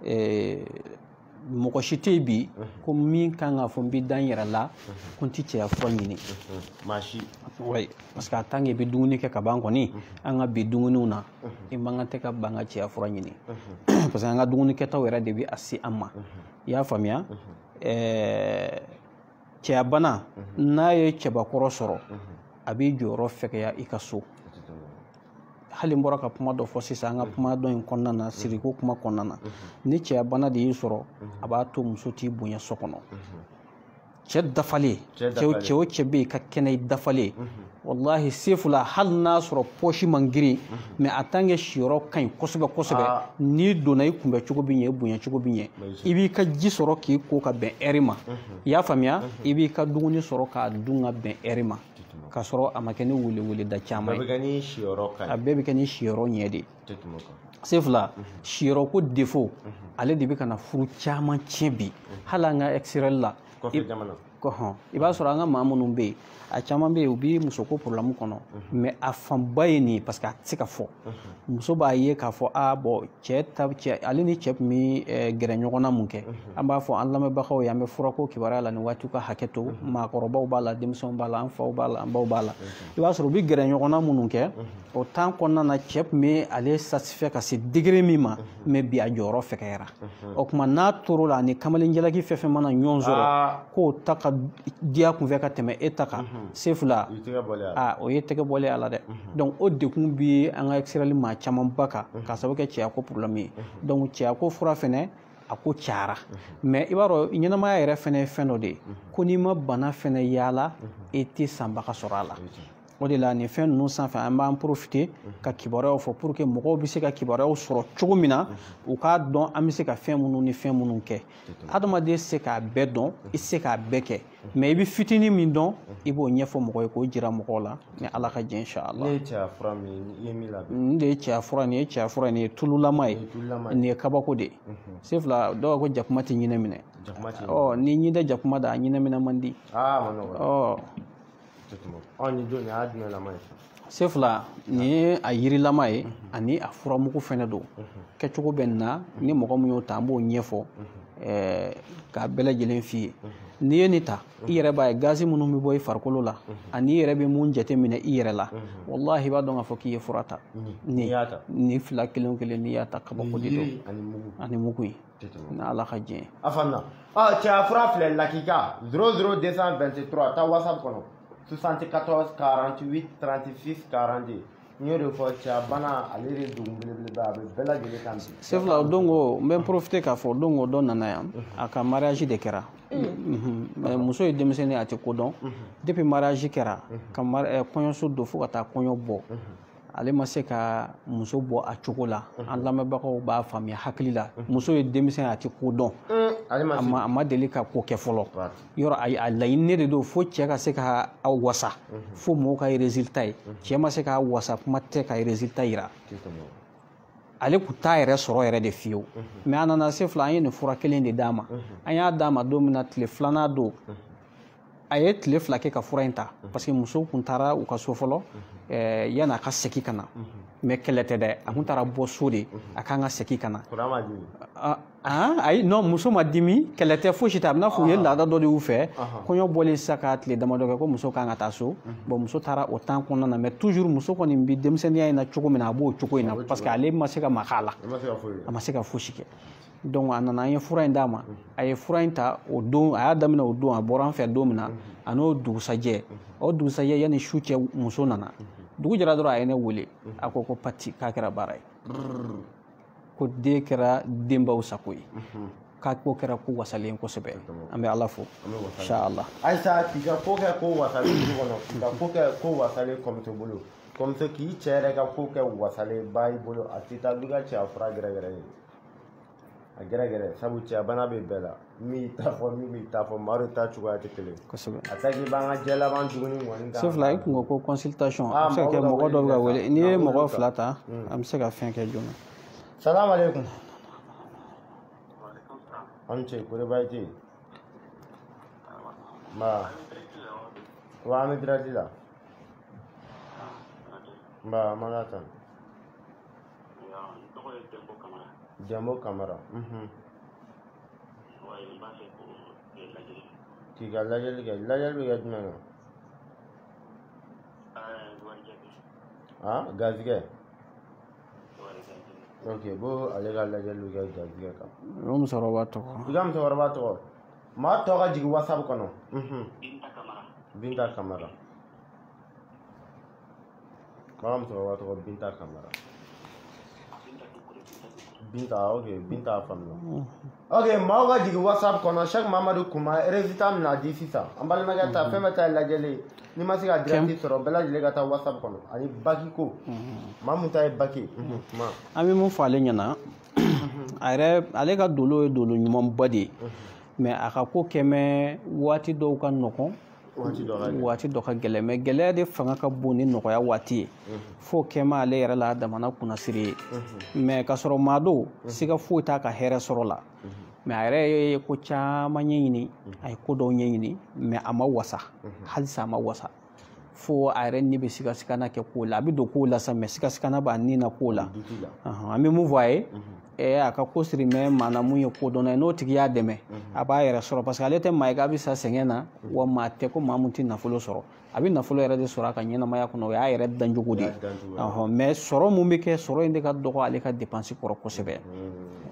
ye, mɔgɔ si tɛ yen bi ko min kan k'a fɔ n bɛ da n yɛrɛ la ko n tɛ cɛya fura ɲini. Maa si. Oui, parce que a tant que i bɛ dumuni kɛ ka ban kɔni, an ka bi dumuniw na, i man kan tɛ ka ban ka cɛya fura ɲini, parce que an ka dumuni kɛtaw yɛrɛ de bɛ a se an ma. I y'a faamuya? Cɛya bana, n'a ye cɛbakɔrɔ sɔrɔ, a b'i jɔyɔrɔ fɛgɛya i ka so. Hali n bɔra ka kuma dɔ fɔ sisan an ka kuma dɔ in kɔnɔna na, siriko kuma kɔnɔna na, ni cɛya bana de y'i sɔrɔ, a b'a to muso t'i bonya so kɔnɔ. Cɛ dafalen, cɛ o cɛ bɛ yen ka kɛnɛ i dafalen, wallahi sefula, hali n'a sɔrɔ poche man girin, mais en tant que siyɔrɔ ka ɲi kosɛbɛ kosɛbɛ, n'i donna i kunbɛ cogo bɛ ɲɛ, i bonya cogo bɛ ɲɛ, i b'i ka ji sɔrɔ k'i ko ka bɛn ɛri ma, i y'a faamuya, i b'i ka dumuni sɔrɔ k'a dun ka bɛn ɛri ma, k'a sɔrɔ a ma kɛ ni weleweleda caman ye. A bɛɛ bɛ kɛ ni siyɔrɔ ɲɛ de ye. Sefula, siyɔrɔ ko défaut, ale de bɛ ka na furu caman tiɲɛ bi, hali an ka extérieur la. I b'a sɔrɔ an ka maa minnu bɛ yen, a caman bɛ yen, u bɛ musoko problème kɔnɔ, mais a fanba ye nin ye, parce que a tɛ se ka fɔ. Muso b'a ye k'a fɔ a bɔn cɛ ta, cɛ ale ni cɛ tun bɛ gɛrɛ ɲɔgɔn na mun kɛ. An b'a fɔ an lamɛnbagaw ye, an bɛ furako kibaruya la nin waati, ka hakɛ to, maakɔrɔbaw b'a la, denmisɛnw b'a la, an faw b'a la, an baw b'a la. I b'a sɔrɔ u bɛ gɛrɛ ɲɔgɔn na minnu kɛ o temps kɔnɔna na, cɛ tun bɛ ale satisfait ka se degré min ma, mais bi a jɔyɔrɔ fɛgɛyara. O tuma n'a tor'o la, ani kamalen jalaki fɛn fɛn mana ɲɔgɔn sɔrɔ, k'o ta ka diya kunfɛ ka tɛmɛ e ta kan, sefula, a o ye tɛgɛ bɔlen a la dɛ. Donc o degun bi an ka extérieur maa camanba kan, k'a sababu kɛ cɛya ko problème ye. Donc cɛya ko fura fɛnɛ a ko cayara, mais i b'a dɔn ɲɛnamaya yɛrɛ fɛnɛ ye fɛn dɔ de ye, ko n'i ma bana fɛnɛ yaala, i tɛ sanbaga sɔrɔ a la. O de la nin fɛn ninnu sanfɛ, an b'an profiter ka kibaruyaw fɔ pour que mɔgɔw bɛ se ka kibaruyaw sɔrɔ cogo min na, u k'a dɔn an bɛ se ka fɛn minnu ni fɛn minnu kɛ. Adamaden tɛ se k'a bɛɛ dɔn, i tɛ se k'a bɛɛ kɛ, mais i bɛ fitinin min dɔn, i b'o ɲɛfɔ mɔgɔ ye k'o jira mɔgɔw la, ni Ala ka jɛ, inshallah. Ne ye cɛya fura min ye, i ye min labɛn. Nin de ye cɛya fura, nin ye cɛya fura, nin ye tululama ye, nin ye kabako de ye. Sefula, dɔw ko jakuma tɛ ɲinɛ minɛ. Ɔ ni ɲinɛ jakuma da, a ɲinɛ minɛ man di. Ɔ sefula, nin ye a yirilama ye ani a furamugu fɛnɛ don. Kɛcogo bɛ nin na, ni mɔgɔ min y'o ta, an b'o ɲɛfɔ k'a bɛɛ lajɛlen f'i ye. N'i ye nin ta, i yɛrɛ b'a ye gazi minnu bɛ bɔ i farikolo la, ani i yɛrɛ bɛ mun jate minɛ i yɛrɛ la, wallahi i b'a dɔn k'a fɔ k'i ye fura ta. Nin fila kelen o kelen, n'i y'a ta, kabako de don ani mugu ye, ni Ala ka diɲɛ. A faamuya. Cɛya fura filɛ, lakika 00223, taa WhatsApp kɔnɔ 74 48 36 42. N y'o de fɔ, cɛya bana ale de degun belebeleba, a bɛ bɛɛ lajɛlen kan bi. Sefula, don ko n bɛ n profiter k'a fɔ, don ko dɔ nana yan, a ka mariage de kɛra. Muso ye denmisɛnnin, a tɛ ko dɔn. Depuis mariage kɛra, ka kɔɲɔso don fo ka taa kɔɲɔ bɔ, ale ma se ka muso bɔ a cogo la. An lamɛnbagaw b'a faamuya hakili la, muso ye denmisɛn, a tɛ ko dɔn, a ma deli ka ko kɛ fɔlɔ. Yɔrɔ a laɲininen de don fo cɛ ka se ka a wasa, fo mɔgɔw ka résultat ye. Cɛ ma se k'a wasa, kuma tɛ ka résultat yira. Ale kun t'a yɛrɛ sɔrɔ yɛrɛ de fiyewu. Mais a nana se fila, an ye nin fura kelen de d'a ma. An y'a d'a ma don min na, tile filanan don, a ye tile 2 kɛ ka fura in ta, parce que muso kun taara u ka so fɔlɔ yanni a ka segin ka na. Mais kɛlɛ tɛ dɛ, a kun taara bɔ so de, a kan ka segin ka na. Ayi, non, muso ma dimi, kɛlɛ tɛ, fosi tɛ. A bɛna fɔ u ye laada dɔ de y'u fɛ, kɔɲɔ bɔlen sisan ka tile damadɔ kɛ ko muso kan ka taa so. Bon, muso taara o temps kɔnɔna na, mais toujours muso kɔni bɛ denmisɛnninya in na cogo min na, a b'o cogo in na, parce que ale ma se ka maga a la, a ma se ka fosi kɛ. Donc a nana, an ye fura in d'a ma, a ye fura in ta o don, a y'a daminɛ o don, a bɔra an fɛ don min na, a n'o dugusajɛ, o dugusajɛ yanni su cɛ, muso nana. Dugu jɛra dɔrɔn, a ye ne wele, a ko ko pati k'a kɛra baara ye, ko den kɛra denbaw sago ye, k'a ko kɛra ko wasalen kosɛbɛ. An bɛ Ala fo, inshallah. Ayisa, k'i ka ko kɛ ko wasalen du kɔnɔ, k'i ka ko kɛ ko wasalen kɔmuso bolo, kɔmuso k'i cɛ yɛrɛ ka ko kɛ wasalen ba i bolo, a tɛ taa ka cɛya fura gɛrɛgɛrɛ ye. A gɛrɛgɛrɛ, sabu cɛya bana bɛ bɛɛ la, min y'i ta fɔ, min b'i ta fɔ, maa dɔ ta cogoya tɛ kelen. Kosɛbɛ. A ta k'i b'an ka jɛ laban tuguni kɔni kan. Sefula, i kun ko ko consultation, a bɛ se ka kɛ mɔgɔ dɔ bɛ ka wele, n'i ye mɔgɔ 2 ta, an bɛ se ka fɛn kɛ joona. Salamu aleykum. An ce, kore bayi tɛ yen. Nba. Wa an bɛ direct la. Nba, an b'Ala tanu. Dembo Kamara. K'i ka lajɛli kɛ, lajɛli bɛ kɛ jumɛn kan? Garizigɛ. Ok, bo ale ka lajɛli bɛ kɛ garizigɛ kan. O musokɔrɔba tɔgɔ. I ka musokɔrɔba tɔgɔ. Maa tɔ ka jigin WhatsApp kɔnɔ. Binta Kamara. Ba musokɔrɔba tɔgɔ Binta Kamara. Binta, ok, Binta faamuya. Ok, maaw ka jigin WhatsApp kɔnɔ, Cheikh Mamadu Kuma résultat bɛna di sisan. An balimakɛ ta fɛn bɛɛ ta ye lajɛli ye. N'i ma se ka direct sɔrɔ, bɛɛ lajɛlen ka taa WhatsApp kɔnɔ ani baki ko. Maa mun ta ye baki. Kuma. An bɛ mun fɔ ale ɲɛna, a yɛrɛ ale ka dolo ye dolo ɲumanba de ye, mais a ka ko kɛmɛ waati dɔw ka nɔgɔn, waati dɔ ka gɛlɛn, mais gɛlɛya de fanga ka bon ni nɔgɔya waati ye, fo kɛmɛ ale yɛrɛ la a damana kunnasiri ye, mais k'a sɔrɔ maa dɔw siga foyi t'a ka hɛrɛ sɔrɔ la, mais a yɛrɛ ye ko caman ɲɛɲini, a ye ko dɔw ɲɛɲini, mais a ma wasa, halisa a ma wasa, fo a yɛrɛ ni bɛ sigasigana kɛ ko la, a bɛ don ko la sa, mais sigasigana b'a ni na ko la. An bɛ mun fɔ a ye, a ka ko siri mɛ maa na mun ye kodɔnna ye, n'o tigi y'a dɛmɛ a b'a yɛrɛ sɔrɔ, parce que ale tɛ maa ye k'a bɛ sa sɛgɛn na, wa maa tɛ ko maa mun tɛ nafolo sɔrɔ, a bɛ nafolo yɛrɛ de sɔrɔ a ka ɲɛnamaya kɔnɔ, o y'a yɛrɛ dancogo de ye. Mais sɔrɔ mun bɛ kɛ, sɔrɔ in de ka dɔgɔ ale ka dépense kɔrɔ kosɛbɛ.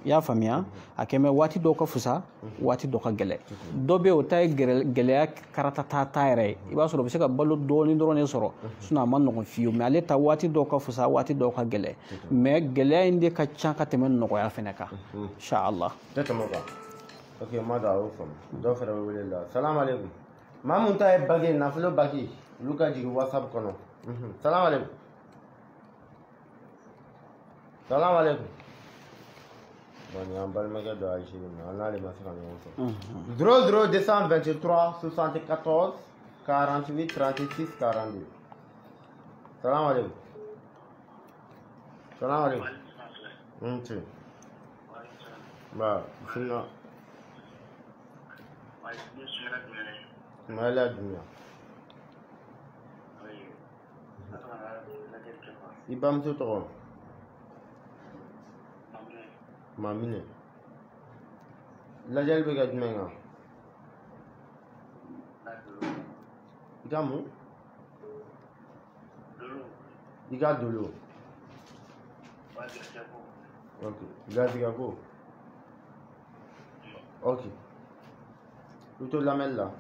I y'a faamuya, a kɛmɛ waati dɔw ka fusa, waati dɔ ka gɛlɛn. Dɔ bɛ yen o ta ye gɛlɛya karata ta yɛrɛ ye, i b'a sɔrɔ o bɛ se ka balo dɔɔnin dɔrɔn de sɔrɔ, sinon a ma nɔgɔn fiyewu, mais ale ta waati dɔw ka fusa, waati dɔw ka gɛlɛn, mais gɛlɛya in de ka ca ka tɛmɛ nɔgɔya fɛnɛ kan. Inshallah. Tɛ tɛmɛ o kan. Ok, ma dɔn a y'o faamu. Dɔw fɛnɛ bɛ wele la. Salam aleykum. Maa mun ta ye baki, nafolo baki, olu ka jigin WhatsApp kɔnɔ. Salam aleykum. Salam aleykum. Bon, nin y'an balimakɛ dɔ Algérie, mais an n'ale ma se ka ɲɔgɔn sɔrɔ. 00 223 74 48 36 42. Salam aleykum. Salam aleykum. N ce. Ba, bisimila. Sumayila Dunya. I bamuso tɔgɔ? Maminɛ. Lajɛli bɛ kɛ jumɛn kan? I ka mun? I ka dolo. Ok, garijɛgɛ ko. Ok. I to lamɛnni la.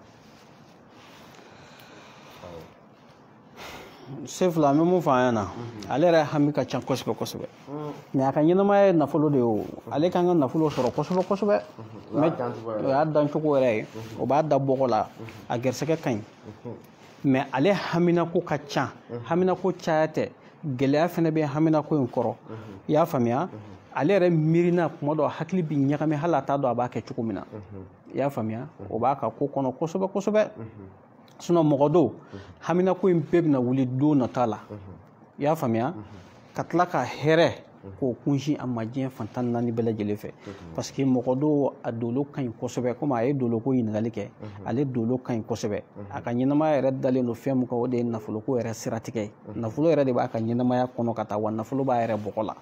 Sefula, an bɛ mun fɔ an ɲɛna, ale yɛrɛ hami ka ca kosɛbɛ kosɛbɛ, mais a ka ɲɛnamaya ye nafolo de ye o, ale kan ka nafolo sɔrɔ kosɛbɛ kosɛbɛ, mais o y'a dancogo yɛrɛ ye, o b'a da bɔgɔ la, a gɛrisigɛ ka ɲi, mais ale haminako ka ca, haminako caya tɛ, gɛlɛya fɛnɛ bɛ haminako in kɔrɔ. I y'a faamuya, ale yɛrɛ miirina kuma dɔ hakili bɛ ɲagami, hali a t'a dɔn a b'a kɛ cogo min na. I y'a faamuya, o b'a ka ko kɔnɔ kosɛbɛ kosɛbɛ. Sinon mɔgɔ dɔw haminako in bɛɛ bɛna wuli don nata la. I y'a faamuya, ka tila ka hɛrɛ k'o kunsin a ma diɲɛ fan 14 bɛɛ lajɛlen fɛ, parce que mɔgɔ dɔw a dolo ka ɲi kosɛbɛ, komi a ye doloko ɲininkali kɛ, ale dolo ka ɲi kosɛbɛ, a ka ɲɛnamaya yɛrɛ dalen don fɛn min kan, o de ye nafoloko yɛrɛ siratigɛ ye. Nafolo yɛrɛ de b'a ka ɲɛnamaya kɔnɔ ka taa, wa nafolo b'a yɛrɛ bɔgɔ la,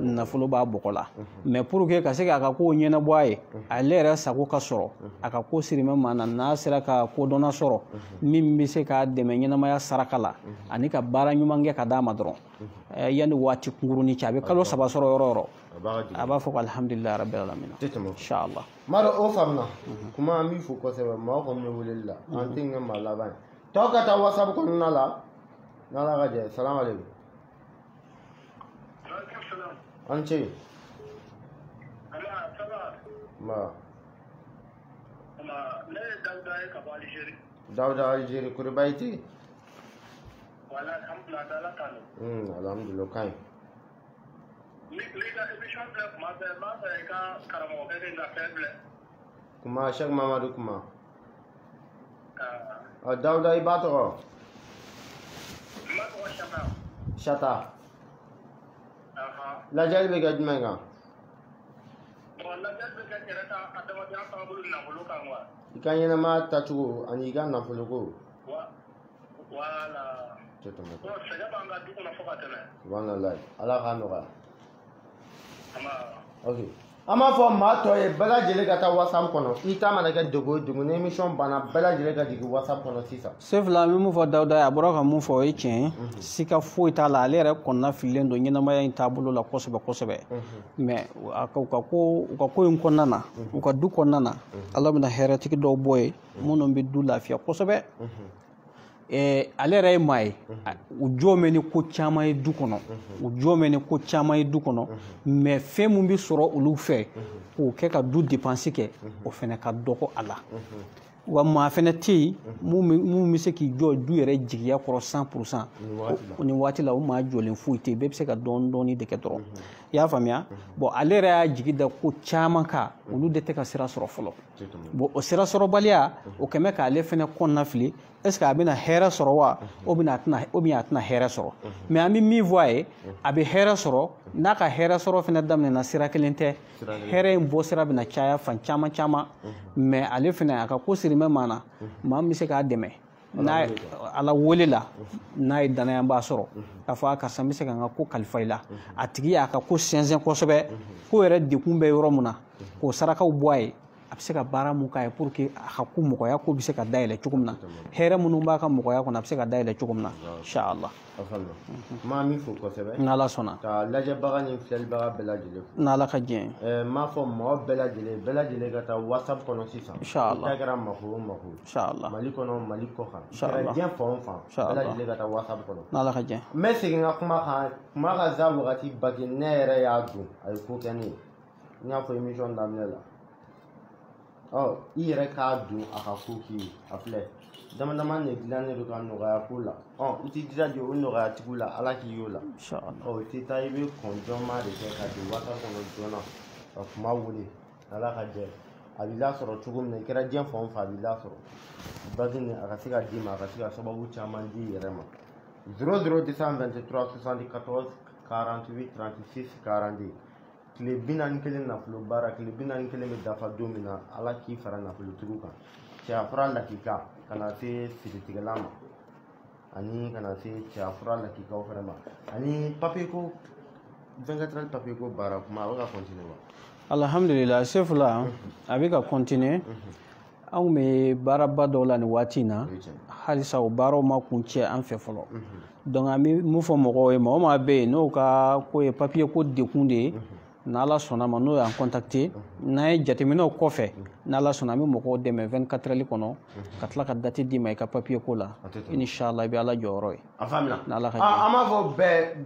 nafolo b'a bɔgɔ la, mais pour que ka se k'a ka kow ɲɛnabɔ a ye, ale yɛrɛ sago ka sɔrɔ, a ka ko sirimɛ maa na, n'a sera ka kodɔnna sɔrɔ min bɛ se k'a dɛmɛ ɲɛnamaya saraka la, ani ka baara ɲuman kɛ ka d'a ma dɔrɔn, yanni waati kunkurunin cɛ, a bɛ kalo 3 sɔrɔ yɔrɔ o yɔrɔ, a b'a fɔ ko alihamdulilayi rabbil alamina. Inshallah. Maro, o faamuna. Kuma an b'i fo kosɛbɛ, maaw kɔni bɛ weleli la, an tɛ kɛ maa laban ye. Tɔw ka taa WhatsApp kɔnɔna la, n'Ala ka jɛ. Salam aleykum. An ce. Nba. Ne ye Dawuda ye ka bɔ Algérie. Dawuda Algérie, kori baasi tɛ yen? Wala, alhamdulilah, ala tanu. Alhamdulilah, o ka ɲi. N'i ka émission filɛ kuma bɛɛ, n b'a fɛ i ka karamɔgɔkɛ de ka fɛn filɛ. Kuma, Cheikh Mamadu kuma. Dawuda, i b'a tɔgɔ? N b'a tɔgɔ Chata. Chata. Lajɛli bɛ kɛ jumɛn kan? Bon, lajɛli bɛ kɛ n yɛrɛ ka adamadenya taabolo nafolo kan quoi. I ka ɲɛnamaya taacogo ani i ka nafoloko. Voilà. Tɛ tɛmɛ. Bon, sɛgɛn b'an ka du kɔnɔ fo ka tɛmɛ. Subhanallah, Ala k'a nɔgɔya. Ok, an b'a fɔ maa tɔ ye bɛɛ lajɛlen ka taa WhatsApp kɔnɔ, i ta mana kɛ degun o degun, ni émission banna bɛɛ lajɛlen ka jigin WhatsApp kɔnɔ sisan. Sefula, an bɛ mun fɔ Dawuda ye, a bɔra ka mun fɔ o ye tiɲɛ ye, sika foyi t'a la, ale yɛrɛ kɔnɔna fililen don ɲɛnamaya in taabolo la kosɛbɛ kosɛbɛ, mais u ka ko in kɔnɔna na, u ka du kɔnɔna na, Ala bɛna hɛrɛtigi dɔw bɔ yen minnu bɛ du lafiya kosɛbɛ. Ale yɛrɛ ye maa ye, u jɔ mɛ ni ko caman ye du kɔnɔ, u jɔ mɛ ni ko caman ye du kɔnɔ, mais fɛn mun bɛ sɔrɔ olu fɛ k'o kɛ ka du dépense kɛ, o fɛnɛ ka dɔgɔ a la. Wa maa fɛnɛ tɛ yen mun bɛ se k'i jɔ du yɛrɛ jigiya kɔrɔ 100%. Nin waati la o maa jɔlen foyi tɛ yen, bɛɛ bɛ se ka dɔɔni dɔɔni de kɛ dɔrɔn. I y'a faamuya? Bon, ale yɛrɛ y'a jigi da ko caman kan, olu de tɛ ka sira sɔrɔ fɔlɔ. Bon, o sira sɔrɔbaliya o kɛn bɛ k'ale fɛnɛ kɔnɔna fili. Est ce que a bɛna hɛrɛ sɔrɔ wa, ou bien a tɛna hɛrɛ sɔrɔ? Mais an bɛ min fɔ a ye, a bɛ hɛrɛ sɔrɔ. N'a ka hɛrɛ sɔrɔ fɛnɛ daminɛna sira kelen tɛ, hɛrɛ in bɔ sira bɛna caya fan caman caman. Mais ale fɛnɛ a ka ko sirimɛ maa na, maa min bɛ se k'a dɛmɛ n'a ala wele la, n'a ye danayaba sɔrɔ k'a fɔ a karisa n bɛ se ka n ka ko kalifa i la, a tigi y'a ka ko sɛnsɛn kosɛbɛ, ko yɛrɛ degun bɛ yɔrɔ min na k'o sarakaw bɔ a ye, a bɛ se ka baara mun k'a ye pour que a ka ko mɔgɔya ko bɛ se ka dayɛlɛ cogo min na, hɛrɛ minnu b'a ka mɔgɔya kɔnɔ a bɛ se ka dayɛlɛ cogo min na, inshallah. Maa min fo kosɛbɛ, n'Ala sɔnna, ka lajɛbaga ni filɛlibaga bɛɛ lajɛlen fo, n'Ala ka diɲɛ. N m'a fɔ mɔgɔ bɛɛ lajɛlen ka taa WhatsApp kɔnɔ sisan, inshallah. I ta kɛra mako o mako, inshallah, Mali kɔnɔ, Mali kɔ kan, inshallah, diɲɛ fan o fan, bɛɛ lajɛlen ka taa WhatsApp kɔnɔ, n'Ala ka diɲɛ. N bɛ segin n ka kuma kan, kuma ka za wagati baki ne yɛrɛ y'a dun, a ye ko kɛ ne ye, n y'a fɔ émission daminɛ la. Ɔ, i yɛrɛ k'a don a ka ko k'i ye, a filɛ dama dama de dilannen don ka nɔgɔya ko la. Ɔ, i t'i jilaja o nɔgɔyatigiw la, Ala k'i y'o la. Ɔ, i tɛ taa, i bɛ kɔn jɔnma de kɛ ka don wasa kɔnɔ joona ka kuma wele, Ala ka jɛ a b'i lasɔrɔ cogo min na, i kɛra diɲɛ fan o fan a b'i lasɔrɔ. Basi nin a ka se ka d'i ma, a ka se ka sababu caman di i yɛrɛ ma. 00 223 74 48 36 42. Tile 41 nafolo baara, tile 41 bɛ dafa don min na, Ala k'i fara nafolotigiw kan. Cɛya fura lakika ka na se siritigɛla ma, ani ka na se cɛya fura lakikaw fɛnɛ ma, ani papiye ko 24 heures papiye ko baara kuma a bɛ ka continuer wa? Alhamdulillah, Sefula, a bɛ ka continuer. Anw bɛ baaraba dɔw la nin waati in na, halisa o baaraw ma kun cɛ an fɛ fɔlɔ. Donc an bɛ mun fɔ mɔgɔw ye, maa o maa bɛ yen n'o ka ko ye papiye ko dekun de ye, n'Ala sɔnna ma n'o y'an contacter, n'an ye jateminɛw kɔfɛ, n'Ala sɔnna an bɛ mɔgɔw dɛmɛ 24 heures kɔnɔ ka tila ka date d'i ma i ka papiye ko la, inshallah i bɛ Ala jɔyɔrɔ ye. A faamuna. N'Ala ka jɛ. An b'a fɔ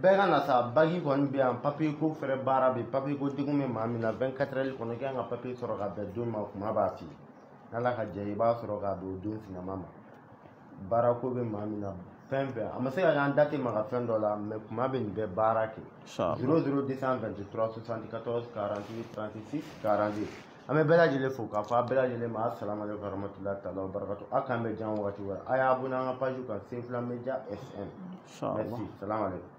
bɛɛ ka na sa, baki kɔni bɛ yan, papiye ko fɛrɛ baara bɛ yen, papiye ko degun bɛ maa min na, 24 heures kɔnɔ i kan ka papiye sɔrɔ ka bɛn don ma, kuma b'a f'i ye. N'Ala ka jɛ i b'a sɔrɔ k'a don o don sinama ma. Baara ko bɛ maa min na, fɛn fɛn a ma se ka k'an da tɛ maga fɛn dɔ la, mais kuma bɛ nin bɛɛ baara kɛ. 00 223 74 48 36 42. An bɛ bɛɛ lajɛlen fo k'a fɔ a bɛɛ lajɛlen ma asalamu aleykum warahmatulahi taala wa barakatu. A k'an bɛn diɲɛ wagati wɛrɛ. A y'a abonné an ka page kan, Sefula Media SM. Merci, salam aleykum.